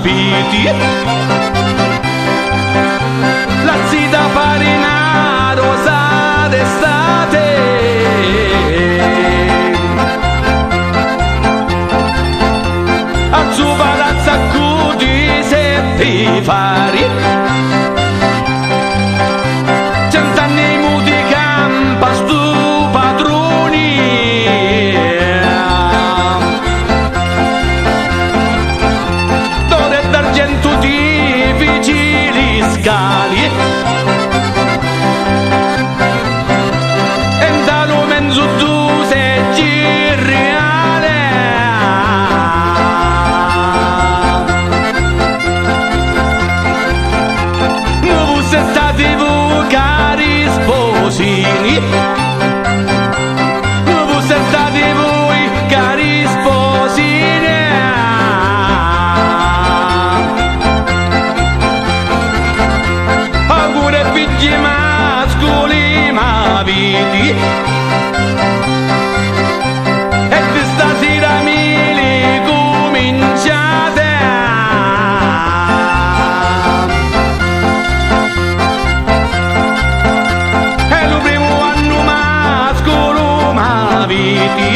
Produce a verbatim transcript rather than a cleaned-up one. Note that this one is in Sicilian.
Iti. La zita pari na rosa d'estate. A zu palazzu cu ti seppi fari. Cent'anni muti campa stu patruni. D'oru e d'argentu ti fici li scali. E nta lu menzu du seggi riali. Nu vussi stati vucari sposini. Nu vussi stati vui cari sposini. Auguri e figghi masculi m'aviti. E di stasira mi li cuminciate. E lu primu annu masculu m'aviti.